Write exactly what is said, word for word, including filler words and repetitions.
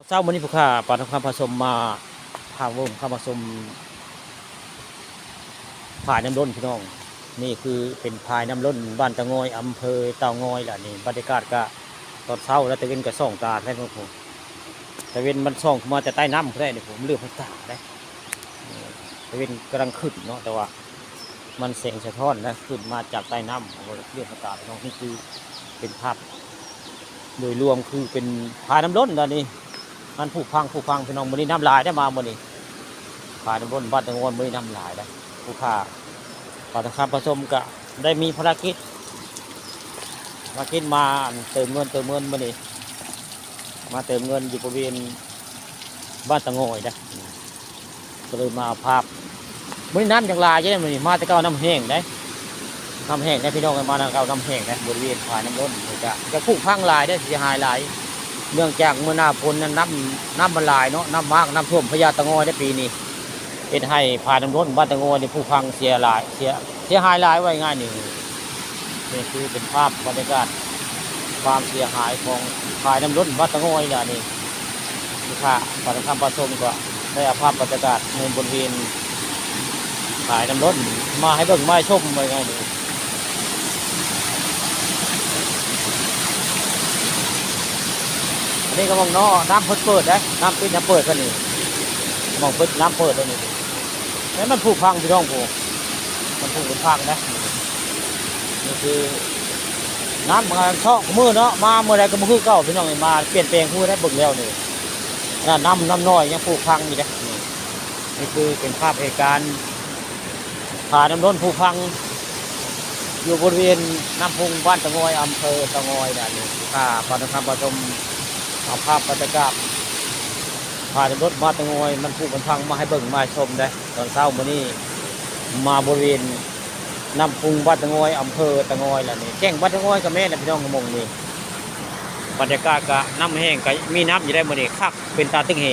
เช้ามื้อนี้ผู้ข้าปาทองคำพาชมมา พาเบิ่งเข้ามาชม ฝายน้ำล้นพี่น้อง นี่คือเป็นฝายน้ำล้นบ้านตะงอย อำเภอเต่างอยล่ะนี่ บรรยากาศก็ตอนเช้าแล้ว ตะเว็นก็ส่องตาแท้ ตะเว็นมันส่องมาแต่ใต้น้ำแท้นี่ ผมเหลือบตาได้ ตะเว็นกำลังขึ้นเนาะ แต่ว่ามันแสงสะท้อนนะ ขึ้นมาจากใต้น้ำ ผมเหลือบตาพี่น้อง นี่คือเป็นภาพ โดยรวมคือเป็นฝายน้ำล้นตอนนี้ มันผุพังผุพังพี่น้อง มื้อนี้น้ำหลายได้มามื้อนี้ ฝายน้ำล้นบ้านตะงอย มื้อนี้น้ำหลายได้ ผู้ข้าปาทองคำพาชมก็ได้มีภารกิจ ภารกิจมาเติมเงิน เติมเงินมื้อนี้ มาเติมเงินอยู่บริเวณบ้านตะงอยนะ ก็เลยมาเอาภาพ มื้อนี้น้ำยังหลายอยู่เด้ มื้อนี้มาแต่เก่าน้ำแห้งเด้ น้ำแห้งเด้พี่น้อง มาแต่เก่าน้ำแห้งเด้ บริเวณฝายน้ำล้นนี่ก็จะผุพังหลายเด้ เสียหายหลาย เนื่องจากมื้อหน้าฝนนั้นน้ำ น้ำมันหลายเนาะ น้ำมาก น้ำท่วมพญาตะงอยได้ปีนี้ เฮ็ดให้ฝายน้ำล้นบ้านตะงอยนี่ผุพังเสียหลาย เสีย เสียหายหลาย ว่าง่ายนี่ นี่คือเป็นภาพบรรยากาศความเสียหายของฝายน้ำล้นบ้านตะงอยล่ะนี่ ผู้ข้าปาทองคำพาชมก็ได้เอาภาพบรรยากาศในบริเวณฝายน้ำล้นมาให้เบิ่งมาให้ชม ว่าง่ายนี่ อันนี้ก็หม่องเนาะ น้ำเพิ่นเปิดเด้ น้ำปิดน้ำเปิดเพิ่นนี่ หม่องเพิ่นน้ำเปิดเพิ่นนี่ แล้วมันผุพังพี่น้องผู้ มันผุมันพังนะ นี่คือน้ำมันเซาะมื้อเนาะ มามื้อใดก็บ่คือเก่าพี่น้อง มาเปลี่ยนแปลงผู้ได้เบิ่งแล้วนี่ น้ำ น้ำน้อยยังผุพังอยู่เด้ นี่ นี่คือเป็นภาพเหตุการณ์ ฝายน้ำล้นผุพัง อยู่บริเวณน้ำพุงบ้านตะงอย อำเภอตะงอยนะนี่ ผู้ข้าปาทองคำพาชม เอาภาพบรรยากาศฝายน้ำล้นบ้านตะงอย มันผุมันพังมาให้เบิ่งมาให้ชมได้ ตอนเช้ามื้อนี้มาบริเวณน้ำพุงบ้านตะงอย อำเภอตะงอยล่ะนี่ แจ้งบ้านตะงอยก็แม่นนะพี่น้อง หม่องนี่ บรรยากาศก็น้ำแห้งก็มีน้ำอยู่ได้มื้อนี้ คักเป็นตาตึงเห